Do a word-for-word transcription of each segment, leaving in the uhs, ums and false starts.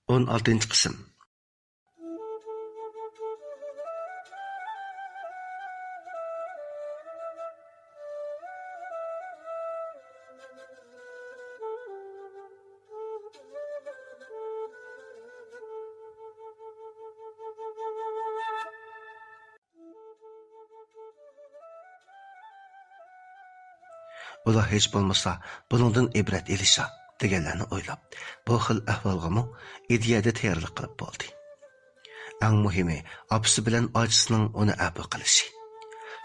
ئون ئالتىنچى قىسىم. ئۇلار ھېچ بولمىسا بۇنىڭدىن ئىبرەت ئېلىشا دېگەنلەرنى ئويلاپ، بۇ خىل ئەھۋالغىمۇ ئىدىيەدە تەييارلىق قىلىپ بولدى. ئەڭ مۇھىمى، ئاپىسى بىلەن ئاچىسىنىڭ ئۇنى ئەپۇ قىلىشى.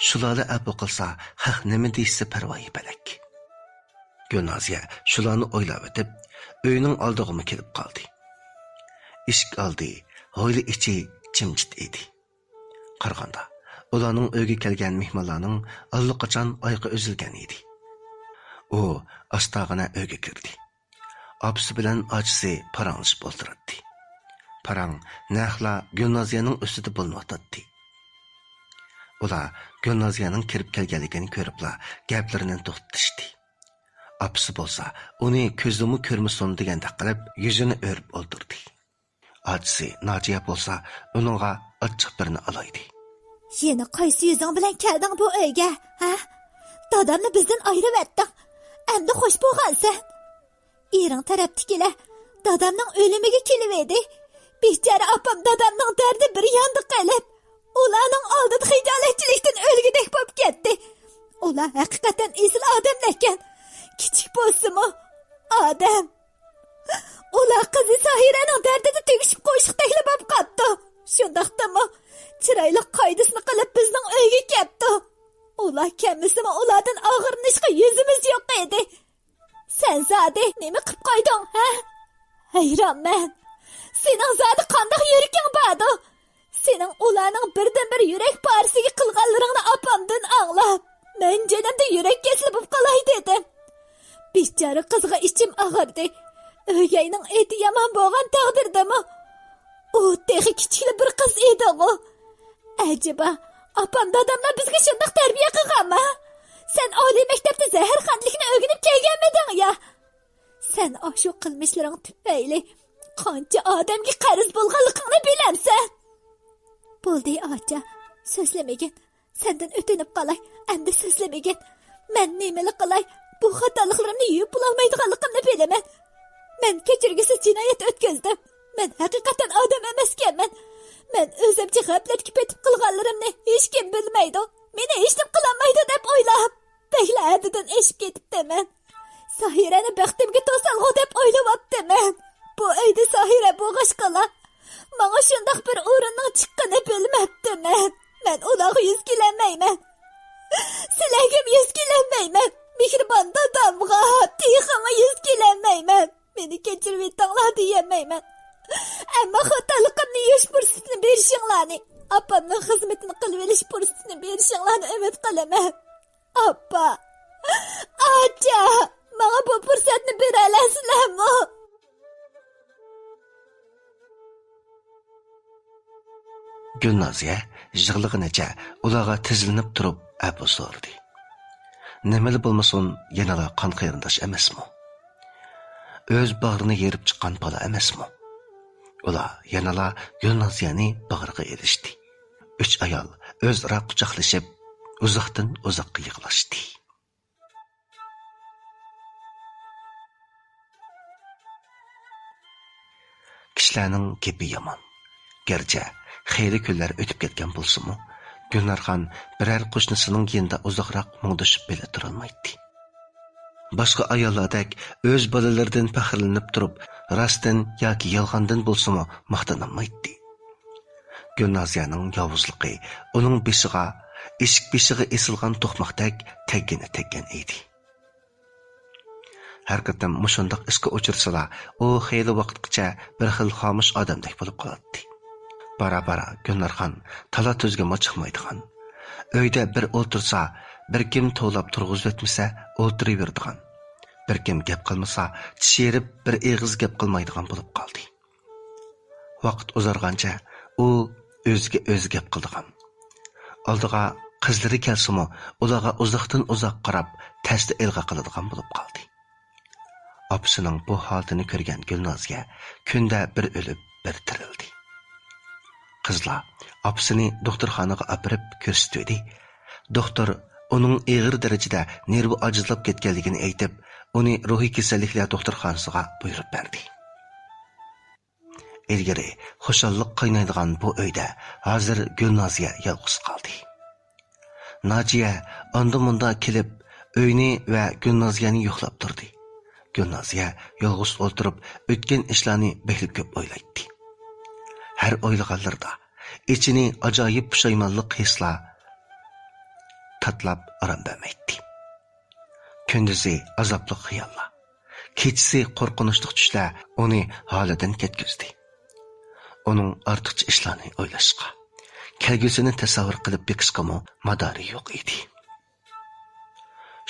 شۇلارلا ئەپۇ قىلسا، خەق نېمە دېيىشسە پەرۋايى پەلەك. گۈلنازىيە شۇلارنى ئويلاۋېتىپ، ئۆينىڭ ئالدىغىمۇ كېلىپ قالدى. ئىشىك ئالدى، ھويلا ئىچى جىمجىت ئىدى. قارىغاندا، ئۇلارنىڭ ئۆيىگە كەلگەن مېھمانلارنىڭ ئاللىقاچان ئايىقى ئۈزۈلگەن ئىدى. ئۇ ئاستاغىنا ئۆيگە كىردى. ئاپىسى بىلەن ئاچىسى پاراڭلىشىپ ئولتۇراتتى. پاراڭ نەقلا گۈلنازىيەنىڭ ئۈستىدە بولۇنۇۋاتاتتى. ئۇلار گۈلنازىيەنىڭ كىرىپ كەلگەنلىكىنى كۆرۈپلا گەپلىرىنى توختىتىشتى. ئاپىسى بولسا ئۇنى كۆزىمۇ كۆرمىسۇن دېگەندەك قىلىپ يۈزىنى ئۆرۈپ ئولتۇردى. ئاچىسى ناجىيە بولسا ئۇنىڭغا ئاچچىق بىرنى ئالايدى. يەنە قايسى يۈزۈڭ بىلەن كەلدىڭ بۇ ئۆيگە، ھە؟ دادامنى بىزدىن ئايرىۋەتتىڭ. ئەمدى خوش بولغانسەن. ئېرىڭ تەرەپتىكىلەر دادامنىڭ ئۆلۈمىگە كېلىۋىدى. بىچارە ئاپام دادامنىڭ دەردى بىر ياندا قېلىپ، ئۇلارنىڭ ئالدىدا خىجالەتچىلىكتىن ئۆلگۈدەك بولۇپ كەتتى. ئۇلار ھەقىقەتەن ئېسىل ئادەملەركەن. كىچىك بولسىمۇ، ئادەم. ئۇلار قىزى ساھىرەنىڭ دەردىدە تۈگىشىپ قوشۇقتەكلا بولۇپ قاپتۇ. شۇنداقتىمۇ، چىرايلىق قايدىسىنى قىلىپ بىزنىڭ ئۆيگە كەپتۇ. ئۇلار كەلمىسىمۇ، ئۇلاردىن ئاغرىنىشقا يۈزىمىز يوق ئىدى. سەن زادى نېمە قىپ قويدۇڭ، ھە؟ ھەيرانمەن. سېنىڭ زادى قانداق يۈرىكىڭ باردۇ؟ سېنىڭ ئۇلارنىڭ بىردىنبىر يۈرەك پارىسىگە قىلغانلىرىڭنى ئاپامدىن ئاڭلاپ، مەن جېنىمدا يۈرەك كېسىلى بولۇپ قالاي دېدىم. بىچارە قىزغا ئىچىم ئاغرىدى. ئۆگەينىڭ ئېتى يامان بولغان تەقدىردىمۇ، ئۇ تېخى كىچىكلا بىر قىز ئىدىغۇ. ئەجەبا، ئاپام داداملار بىزگە شۇنداق تەربىيە قىلغانما؟ سەن ئالىي مەكتەپتە زەھەرخەندىلىكنى ئۆگىنىپ كەلگەنمىدىڭ يا؟ سەن ئاشۇ قىلمىشلىرىڭ تۈپەيلى قانچە ئادەمگە قەرز بولغانلىقىڭنى بىلەمسەن؟ بولدى، ئاچا، سۆزلىمىگىن. سەندىن ئۆتۈنۈپ قالاي، ئەمدى سۆزلىمىگىن. مەن نېمىلا قىلاي، بۇ خاتالىقلىرىمنى يۇيۇپ بولالمايدىغانلىقىمنى بىلىمەن. مەن كەچۈرگۈسىز جىنايەت ئۆتكۈزدۈم. مەن ھەقىقەتەن ئادەم ئەمەسكەنمەن. مەن ئۆزۈمچە غەپلەتكە پېتىپ قالغانلىرىمنى ھېچكىم بىلمەيدۇ. مېنى ھېچنېمە قىلالمايدۇ دەپ ئويلاپ، بەكلا ھەددىدىن ئېشىپ كېتىپتىمەن. ساھىرەنى بەختىمگە توسالغۇ دەپ ئويلاۋاپتىمەن. بۇ ئۆيدە ساھىرە بولغاچقىلا، ماڭا شۇنداق بىر ئورۇننىڭ چىققىنى بىلمەپتىمەن. مەن ئۇلارغا يۈز كېلەلمەيمەن. سىلەرگىمۇ يۈز كېلەلمەيمەن. مېھرىبان دادامغا تېخىمۇ يۈز كېلەلمەيمەن. مېنى كەچۈرۈۋېتىڭلار دېيەلمەيمەن. ئەمما خاتالىقىمنى يۇيۇش پۇرسىتىنى بېرىشىڭلارنى، ئاپامنىڭ خىزمىتىنى قىلىۋېلىش پۇرسىتىنى بېرىشىڭلارنى ئۈمىد قىلىمەن. ئاپا! ئاچا! ماڭا بۇ پۇرسەتنى بېرەلەيسىلەرمۇ؟ گۈلنازىيە يىغلىغىنىچە ئۇلارغا تىزلىنىپ تۇرۇپ ئەپۇ سورىدى. نېمىلا بولمىسۇن، يەنىلا قان قېرىنداش ئەمەسمۇ؟ ئۆز باغرىنى يېرىپ چىققان بالا ئەمەسمۇ؟ ئۇلار يەنىلا گۈلنازىيەنى باغرىغا ئېلىشتى. ئۈچ ئايال ئۆزئارا قۇچاقلىشىپ، ئۇزاقتىن ئۇزاققا يىغلاشتى. كىشىلەرنىڭ گېپى يامان. گەرچە خېلى كۈنلەر ئۆتۈپ كەتكەن بولسىمۇ، گۈلنارخان بىرەر قوشنىسىنىڭ يېنىدا ئۇزاقراق مۇڭدىشىپ بىللە تۇرالمايتتى. باشقا ئاياللاردەك ئۆز بالىلىرىدىن پەخىرلىنىپ تۇرۇپ، راستتىن ياكى يالغاندىن بولسىمۇ ماختىنالمايتتى. گۈلنازىيەنىڭ ياۋۇزلۇقى ئۇنىڭ بېشىغا، ئىشىك بېشىغا ئېسىلغان توقماقتەك تەگكىنى تەگكەن ئىدى. ھەر قېتىم مۇشۇنداق ئىشقا ئۇچرىسىلا، ئۇ خېلى ۋاقىتقىچە بىر خىل خامۇش ئادەمدەك بولۇپ قالاتتى. بارا-بارا گۈلنارخان تالا-تۈزگىمۇ چىقمايدىغان، ئۆيدە بىر ئولتۇرسا، بىر كىم توۋلاپ تۇرغۇزۇۋەتمىسە ئولتۇرۇۋېرىدىغان، بىر كىم گەپ قىلمىسا، چىش يېرىپ بىر ئېغىز گەپ قىلمايدىغان بولۇپ قالدى. ۋاقىت ئۇزارغانچە ئۇ ئۆزىگە ئۆزى گەپ قىلىدىغان، ئالدىغا قىزلىرى كەلسىمۇ، ئۇلارغا ئۇزاقتىن ئۇزاق قاراپ، تەستە ئىلغا قىلىدىغان بولۇپ قالدى. ئاپىسىنىڭ بۇ ھالىتىنى كۆرگەن گۈلنازىيە كۈندە بىر ئۆلۈپ، بىر تىرىلدى. قىزلار ئاپىسىنى دوختۇرخانىغا ئاپىرىپ كۆرسىتىۋىدى. دوختۇر ئۇنىڭ ئېغىر دەرىجىدە نېرۋا ئاجىزلاپ كەتكەنلىكىنى ئېيتىپ، ئۇنى روھىي كېسەللىكلەر دوختۇرخانىسىغا بۇيرۇپ بەردى. ئىلگىرى خۇشاللىق قاينايدىغان بۇ ئۆيدە ھازىر گۈلنازىيە يالغۇز قالدى. ناجىيە ئاندا-مۇندا كېلىپ، ئۆينى ۋە گۈلنازىيەنى يوقلاپ تۇردى. گۈلنازىيە يالغۇز ئولتۇرۇپ، ئۆتكەن ئىشلارنى بەكلا كۆپ ئويلايتتى. ھەر ئويلىغانلىرىدا ئىچىنى ئاجايىپ پۇشايمانلىق ھېسلار تاتلاپ ئارام بەرمەيتتى. كۈندۈزى ئازابلىق خىياللار، كېچىسى قورقۇنچلۇق چۈشلەر ئۇنى ھالىدىن كەتكۈزدى. ئۇنىڭ ئارتۇقچە ئىشلارنى ئويلاشقا، كەلگۈسىنى تەسەۋۋۇر قىلىپ بېقىشقىمۇ مادارى يوق ئىدى.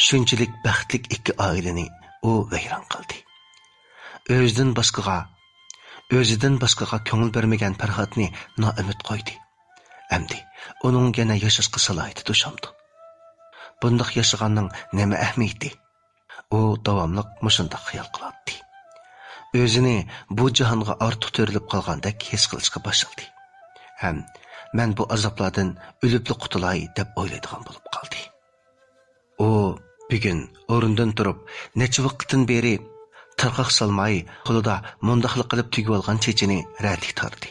شۇنچىلىك بەختلىك ئىككى ئائىلىنى ئۇ ۋەيران قىلدى. ئۆزىدىن باشقىغا، ئۆزىدىن باشقىغا كۆڭۈل بەرمىگەن پەرھاتنى نائۈمىد قويدى. ئەمدى ئۇنىڭ يەنە ياشاشقا سالاھىيىتى توشامدۇ؟ بۇنداق ياشىغاننىڭ نېمە ئەھمىيىتى؟ ئۇ داۋاملىق مۇشۇنداق خىيال قىلاتتى. ئۆزىنى بۇ جاھانغا ئارتۇق تۆرىلىپ قالغاندەك ھېس قىلىشقا باشلىدى. ھەم، «مەن بۇ ئازابلاردىن ئۆلۈپلا قۇتۇلاي» دەپ ئويلايدىغان بولۇپ قالدى. ئۇ بۈگۈن ئورنىدىن تۇرۇپ، نەچچە ۋاقىتتىن بېرى تارقاق سالماي، قولىدا مۇنداقلا قىلىپ تۈگۈۋالغان چېچىنى رەتلىك تارىدى.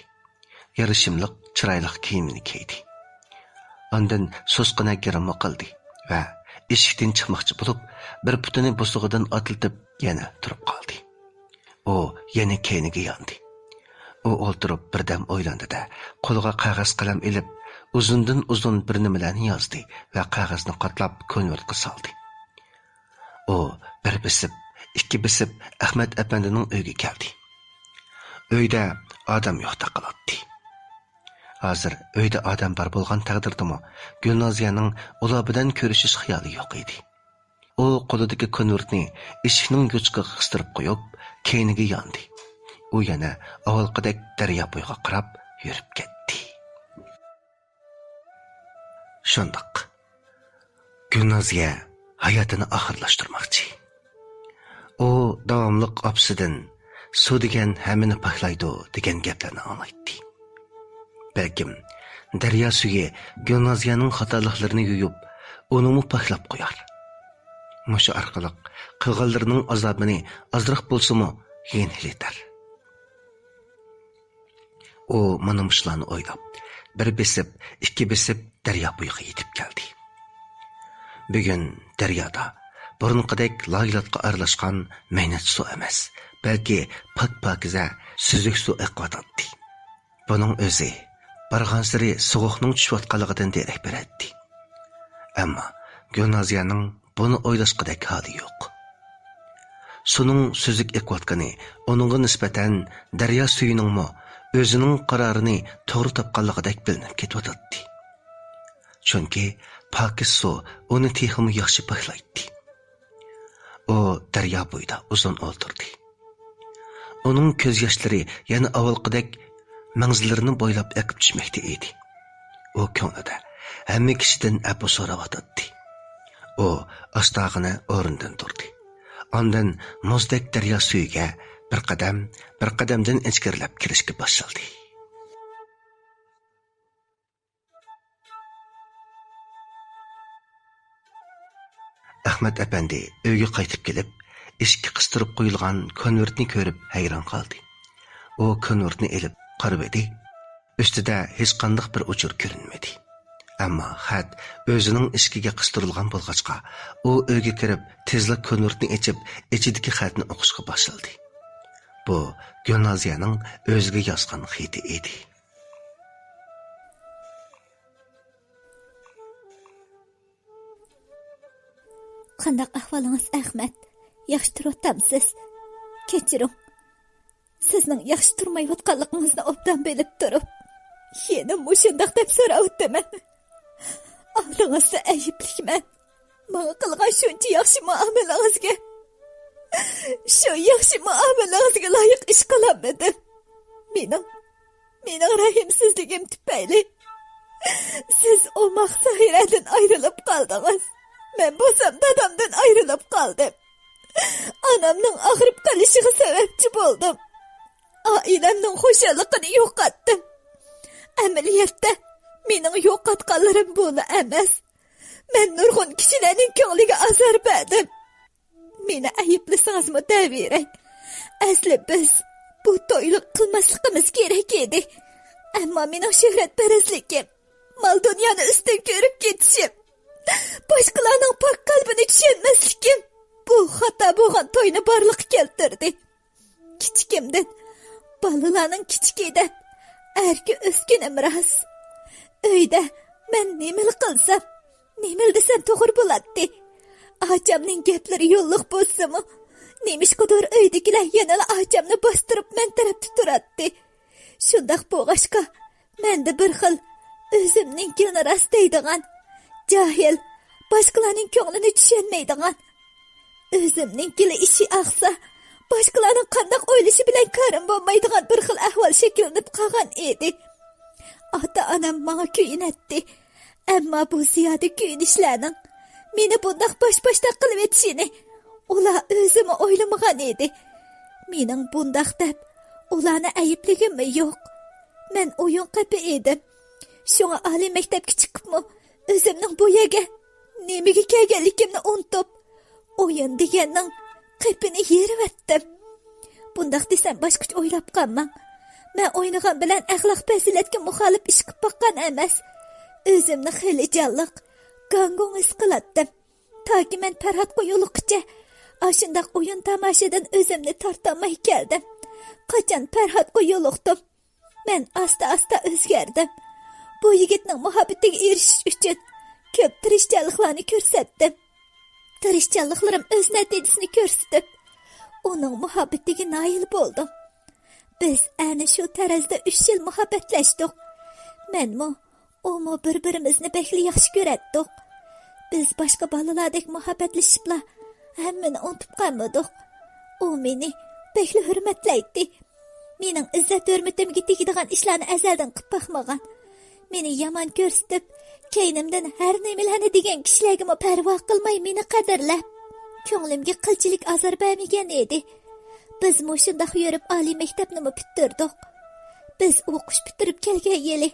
يارىشىملىق، چىرايلىق كىيىمىنى كىيدى. ئاندىن سۇسقىنە گىرىممۇ قىلدى ۋە ئىشىكتىن چىقماقچى بولۇپ، بىر پۇتىنى بوسۇغىدىن ئاتلىتىپ، يەنە تۇرۇپ قالدى. ئۇ يەنە كەينىگە ياندى. ئۇ ئولتۇرۇپ بىردەم ئويلاندى-دە، قولىغا قەغەز قەلەم ئېلىپ، ئۇزۇندىن ئۇزۇن بىر نېمىلەرنى يازدى ۋە قەغەزنى قاتلاپ كونۋېرتقا سالدى. ئۇ بىر بېسىپ، ئىككى بېسىپ ئەخمەت ئەپەندىنىڭ ئۆيىگە كەلدى. ئۆيدە ئادەم يوقتەك قىلاتتى. ھازىر ئۆيدە ئادەم بار بولغان تەقدىردىمۇ، گۈلنازىيەنىڭ ئۇلار بىلەن كۆرۈشۈش خىيالى يوق ئىدى. ئۇ قولىدىكى كونۋېرتنى ئىشىكنىڭ يوچۇقىغا قىستۇرۇپ قويۇپ، كەينىگە ياندى. ئۇ يەنە ئاۋۋالقىدەك دەريا بويىغا قاراپ يۈرۈپ كەتتى. شۇنداق. گۈلنازىيە ھاياتىنى ئاخىرلاشتۇرماقچى. ئۇ داۋاملىق ئاپىسىدىن «سۇ دېگەن ھەممىنى پاكلايدۇ» دېگەن گەپلەرنى ئاڭلايتتى. بەلكىم، دەريا سۈيى گۈلنازىيەنىڭ خاتالىقلىرىنى يۇيۇپ، ئۇنىمۇ پاكلاپ قويار. مۇشۇ ئارقىلىق قىلغانلىرىنىڭ ئازابىنى ئازراق بولسىمۇ يېڭىلىتەر. ئۇ مانا مۇشۇلارنى ئويلاپ، بىر بېسىپ، ئىككى بېسىپ دەريا بويىغا يېتىپ كەلدى. بۈگۈن دەريادا بۇرۇنقىدەك لايلاتقا ئارىلاشقان مەينەت سۇ ئەمەس، بەلكى پاك-پاكىزە سۈزۈك سۇ ئېقىۋاتاتتى. بۇنىڭ ئۆزى بارغانسېرى سوغۇقنىڭ چۈشۈۋاتقانلىقىدىن دېرەك بېرەتتى. ئەمما گۈلنازىيەنىڭ بۇنى ئويلاشقۇدەك ھالى يوق. سۇنىڭ سۈزۈك ئېقىۋاتقىنى ئۇنىڭغا نىسبەتەن دەريا سۈيىنىڭمۇ ئۆزىنىڭ قارارىنى توغرا تاپقانلىقىدەك بىلىنىپ كېتىۋاتاتتى. چۈنكى پاكىز سۇ ئۇنى تېخىمۇ ياخشى پاكلايتتى. ئۇ دەريا بويىدا ئۇزۇن ئولتۇردى. ئۇنىڭ كۆز ياشلىرى يەنە ئاۋۋالقىدەك مەڭزىلىرىنى بويلاپ ئېقىپ چۈشمەكتە ئىدى. ئۇ كۆڭلىدە ھەممە كىشىدىن ئەپۇ سوراۋاتاتتى. ئۇ ئاستاغىنا ئورنىدىن تۇردى. ئاندىن مۇزدەك دەريا سۈيىگە بىر قەدەم، بىر قەدەمدىن ئىچكىرىلەپ كىرىشكە باشلىدى. ئەخمەت ئەپەندى ئۆيگە قايتىپ كېلىپ، ئىشىككە قىستۇرۇپ قويۇلغان كونۋېرتنى كۆرۈپ ھەيران قالدى. ئۇ كونۋېرتنى ئېلىپ قارىۋىدى. ئۈستىدە ھېچقانداق بىر ئۇچۇر كۆرۈنمىدى. ئەمما خەت ئۆزىنىڭ ئىشىكىگە قىستۇرۇلغان بولغاچقا، ئۇ ئۆيگە كىرىپ، تېزلا كونۋېرتنى ئېچىپ، ئىچىدىكى خەتنى ئوقۇشقا باشلىدى. بۇ گۈلنازىيەنىڭ ئۆزىگە يازغان خېتى ئىدى. قانداق ئەھۋالىڭىز، ئەخمەت؟ ياخشى تۇرۇۋاتامسىز؟ كەچۈرۈڭ. سىزنىڭ ياخشى تۇرمايۋاتقانلىقىڭىزنى ئوبدان بىلىپ تۇرۇپ، يەنە مۇشۇنداق دەپ سوراۋاتىمەن. ئالدىڭىزدا ئەيىبلىكمەن. ماڭا قىلغان شۇنچە ياخشى مۇئامىلىڭىزگە، شۇ ياخشى مۇئامىلىڭىزگە لايىق ئىش قىلالمىدىم. مېنىڭ، مېنىڭ رەھىمسىزلىكىم تۈپەيلى سىز ئوماق ساھىرەدىن ئايرىلىپ قالدىڭىز. مەن بولسام دادامدىن ئايرىلىپ قالدىم. ئانامنىڭ ئاغرىپ قېلىشىغا سەۋەبچى بولدۇم. ئائىلەمنىڭ خۇشاللىقىنى يوقاتتىم. ئەمەلىيەتتە، مېنىڭ يوقاتقانلىرىم بۇلا ئەمەس. مەن نۇرغۇن كىشىلەرنىڭ كۆڭلىگە ئازار بەردىم. مېنى ئەيىبلىسىڭىزمۇ دەۋېرەي. ئەسلى بىز بۇ توينى قىلماسلىقىمىز كېرەك ئىدى. ئەمما مېنىڭ شۆھرەتپەرەسلىكىم، مال-دۇنيانى ئۈستۈن كۆرۈپ كېتىشىم، باشقىلارنىڭ پاك قەلبىنى چۈشەنمەسلىكىم بۇ خاتا بولغان توينى بارلىققا كەلتۈردى. كىچىكىمدىن بالىلارنىڭ كىچىكى دەپ ئەركە ئۆسكىنىم راست. ئۆيدە مەن نېمىلا قىلسام، نېمىلا دېسەم توغرا بولاتتى. ئاچامنىڭ گەپلىرى يوللۇق بولسىمۇ، نېمىشقىدۇر ئۆيدىكىلەر يەنىلا ئاچامنى باستۇرۇپ مەن تەرەپتە تۇراتتى. شۇنداق بولغاچقا، مەندە بىر خىل ئۆزۈمنىڭكىنى راست دەيدىغان، جاھىل، باشقىلارنىڭ كۆڭلىنى چۈشەنمەيدىغان، ئۆزۈمنىڭكىلا ئىشى ئاقسا، باشقىلارنىڭ قانداق ئويلىشى بىلەن كارىم بولمايدىغان بىر خىل ئەھۋال شەكىللىنىپ قالغان ئىدى. ئاتا-ئانام ماڭا كۆيۈنەتتى. ئەمما بۇ زىيادە كۆيۈنۈشلەرنىڭ مېنى بۇنداق باش-باشتاق قىلىۋېتىشىنى ئۇلار ئۆزىمۇ ئويلىمىغان ئىدى. مېنىڭ بۇنداق دەپ ئۇلارنى ئەيىبلىگۈممۇ يوق. مەن ئويۇن قېپى ئىدىم. شۇڭا ئالىي مەكتەپكە چىقىپمۇ ئۆزۈمنىڭ بۇ يەرگە نېمىگە كەلگەنلىكىمنى ئۇنتۇپ، ئويۇن دېگەننىڭ قېپىنى يېرىۋەتتىم. بۇنداق دېسەم باشقىچە ئويلاپ قالماڭ. مەن ئوينىغان بىلەن ئەخلاق-پەزىلەتكە مۇخالىپ ئىش قىلىپ باققان ئەمەس. ئۆزۈمنى خېلى جانلىق، گاڭگۇڭ ھېس قىلاتتىم. تاكى مەن پەرھاتقا يولۇققىچە ئاشۇنداق ئويۇن-تاماشىدىن ئۆزۈمنى تارتالماي كەلدىم. قاچان پەرھاتقا يولۇقتۇم، مەن ئاستا-ئاستا ئۆزگەردىم. بۇ يىگىتنىڭ مۇھەببىتىگە ئېرىشىش ئۈچۈن كۆپ تىرىشچانلىقلارنى كۆرسەتتىم. تىرىشچانلىقلىرىم ئۆز نەتىجىسىنى كۆرسىتىپ، ئۇنىڭ مۇھەببىتىگە نايىل بولدۇم. بىز ئەنە شۇ تەرەزدە ئۈچ يىل مۇھەببەتلەشتۇق. مەنمۇ، ئۇمۇ بىر-بىرىمىزنى بەكلا ياخشى كۆرەتتۇق. بىز باشقا بالىلاردەك مۇھەببەتلىشىپلا ھەممىنى ئۇنتۇپ قالمىدۇق. ئۇ مېنى بەكلا ھۆرمەتلەيتتى. مېنىڭ ئىززەت-ھۆرمىتىمگە تېگىدىغان ئىشلارنى ئەزەلدىن قىلىپ باقمىغان. مېنى يامان كۆرسىتىپ، كەينىمدىن ھەر نېمىلەرنى دېگەن كىشىلەرگىمۇ پەرۋا قىلماي مېنى قەدىرلەپ، كۆڭلۈمگە قىلچىلىك ئازار بەرمىگەن ئىدى. بىز مۇشۇنداق يۈرۈپ ئالىي مەكتەپنىمۇ پۈتتۈردۇق. بىز ئوقۇش پۈتتۈرۈپ كەلگەن يىلى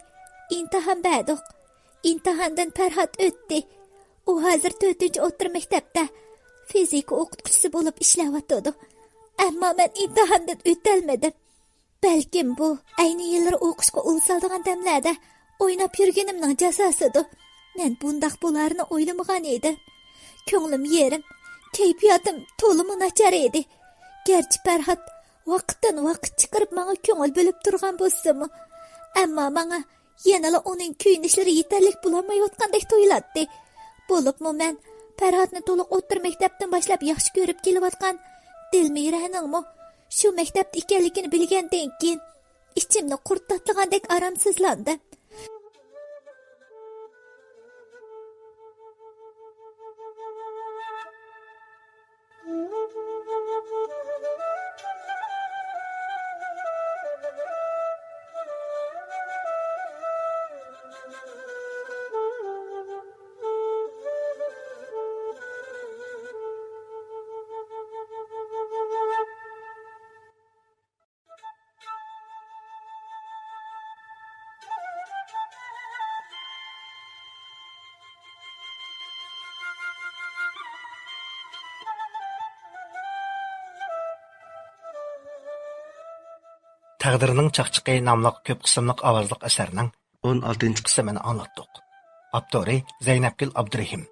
ئىمتىھان بەردۇق. ئىمتىھاندىن پەرھات ئۆتتى. ئۇ ھازىر تۆتىنچى ئوتتۇرا مەكتەپتە فىزىكا ئوقۇتقۇچىسى بولۇپ ئىشلەۋاتىدۇ. ئەمما مەن ئىمتىھاندىن ئۆتەلمىدىم. بەلكىم بۇ ئەينى يىللىرى ئوقۇشقا ئۇل سالىدىغان دەملەردە ئويناپ يۈرگىنىمنىڭ جازاسىدۇ. مەن بۇنداق بولارىنى ئويلىمىغان ئىدىم. كۆڭلۈم يېرىم، كەيپىياتىم تولىمۇ ناچار ئىدى. گەرچە پەرھات ۋاقىتتىن ۋاقىت چىقىرىپ ماڭا كۆڭۈل بۆلۈپ تۇرغان بولسىمۇ، ئەمما ماڭا يەنىلا ئۇنىڭ كۆيۈنۈشلىرى يېتەرلىك بولالمايۋاتقاندەك تۇيۇلاتتى. بولۇپمۇ مەن پەرھاتنى تولۇق ئوتتۇرا مەكتەپتىن باشلاپ ياخشى كۆرۈپ كېلىۋاتقان دىلمىرەنىڭمۇ شۇ مەكتەپتە ئىكەنلىكىنى بىلگەندىن كېيىن، ئىچىمنى قۇرت تاتلىغاندەك ئارامسىزلاندىم. تەقدىرنىڭ چاقچىقى ناملىق كۆپ قىسىملىق ئاۋازلىق ئەسەرنىڭ ئون ئالتىنچى قىسمىنى ئاڭلاتتۇق. ئاپتورى زەينەپگۈل ئابدۇرېھىم.